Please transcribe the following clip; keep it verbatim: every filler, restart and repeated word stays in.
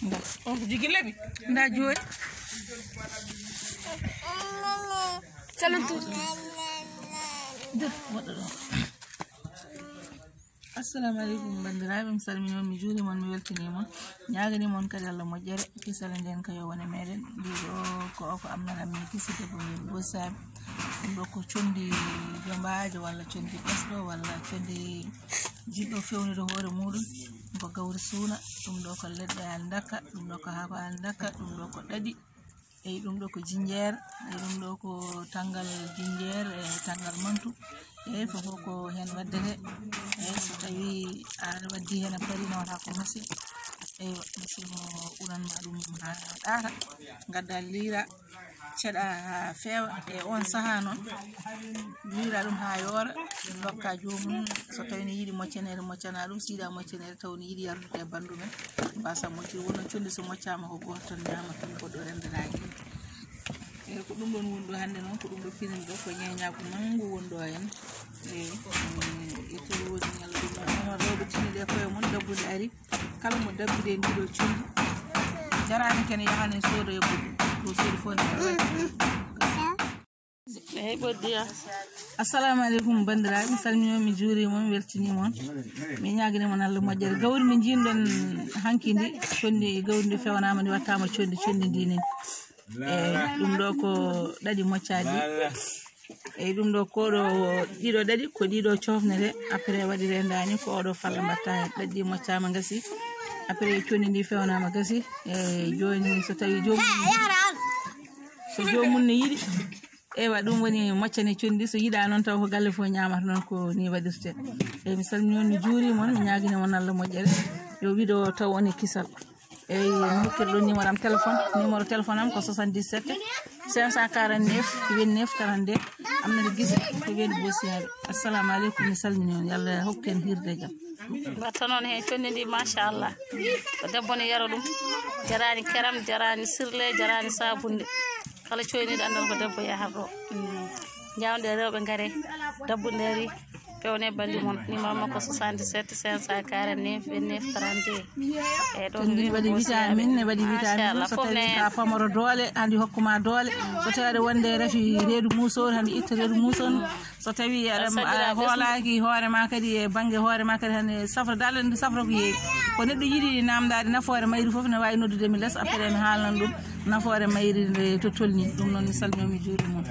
Nda. On ko jigin lebi. Nda jooni. Calon tu. Nda, woɗɗo ɗo. Assalamu aleykum, banndiraaɓe, mi salmini on, mi juuri mon, mi weltini mon, ñaagani mon kadi Allah moƴƴere, kisal nden ka yo wone meɗen. Ɗiɗo ko o ko amnaram min kisi debbo min Bosaami. Ɗum ɗo ko condi jombaajo walla condi ɓesɗo walla condi jiɗɗo fewnude hoore muɗum. Ko gawri suuna, ɗum ɗo ko leɗɗe aldaka, ɗum ɗo ko haako aldaka, ɗum ɗo ko ɗaɗi. Eyi, ɗum ɗo ko jinjeer, eyi, ɗum ɗo ko tanngal jinjeer e tanngal mantu. Eyi, fof fof ko heen waddete. Eyi, so tawii aɗa waddi heen a pari, nawata ko masi. Eyi, masi mo unan ma ɗum haa ɗaata. Ngadda liira, ceɗa haa feewa. E oon sahaa noon, liira ɗum haa yoora, ndokka joomum. So tawii ne yiɗi moccaneede, moccana ɗum. So yiɗaa moccaneede, taw ne yiɗi yardude e banndum en, mbasa moccude. Wonno condi so moccaama ko gooto tan ñaama, tan goɗɗo renndanaaki. Eyi, ko ɗum ɗoon woni ɗo hannde noon, ko ɗum ɗo finin ɗo, ko ñeeñaaku manngu woni ɗo en. Eyi, e toro woni ñalla ɗum noon. Onon rewɓe tinni ɗe koye mon, dabbude ari. Kala mo dabbude e ndiɗo condi, jaraani kene yahani soodo e goɗɗum. Ko soodi fof ne. Eyi, ɓoddiya. Assalamu aleykum, banndiraaɓe. Mi salmini on, mi juuri mon, mi weltini mon. Mi ñaagini mon Allah moƴƴere. Gawri ndi njiinɗon hanki ndi, condi gawri ndi fewnaama, ndi wattaama condi, condi ndi ni. Eyi, ɗum ɗo ko ɗaɗi moccaaji. Eyi, ɗum ɗo ko ɗo ɗiɗo ɗaɗi, ko ɗiɗo cofnete. Après waɗi rendaani, ko oɗo falla mbatta heen. Ɗaɗi moccaama, ngasi. Après condi ndi fewnaama, gasi. Eyi, jooni so tawi joomum, so joomum ne yiɗi, eywa, ɗum woni moccane condi. So yiɗaa noon taw ko galle fof ñaamata, noon ko ni waɗirte. Eyi, mi salmini on, mi juuri mon, mi ñaagini mon Allah moƴƴere. Yo wiɗo taw on e kisal. Eyi, mi hokkir ɗon numéro am téléphone. Numéro téléphone am ko soixante-dix-sept cinq cent quarante-neuf vingt-neuf quarante-deux. Amnata Gise ko weeni Bosiyaaɓe. Assalamu aleykum, mi salmini on. Yo Allah hokku en hiirde e jam. Mbatta noon heen condi ndi, machallah. Ko debbo ne yara ɗum. Jaraani keram, jaraani sirle, jaraani sabunde. Kala coyniiɗo anndal ko debbo yahata ɗo. Mm. Njaawde rewɓe ngare, dabbude ari, pewne balli mon. Numéro makko soixante-dix-sept cinq cent quarante-neuf vingt-neuf trente-deux. Eyi, ɗo Ɗum min waɗi Bosiyaaɓe. Vitamine, ne waɗi vitamine. Machallah, so fof tawi ne ka pamaro doole, handi hokkuma doole. So tawi aɗa wonde rafi reedu musoor, handi itta reedu musoor. So tawi aɗa, Saɗira a ɓesngu. Hoolaaki hoore ma kadi e bannge hoore ma kadi, hande safra dal, andi safra ko yeewi. Ko neɗɗo yiɗi namdaade nafoore mayri fof, ne waawi noddude mi les, après mi haalnan ɗum nafoore mayri nde to tolni. Ɗum noon mi salmini, mi juuri mon.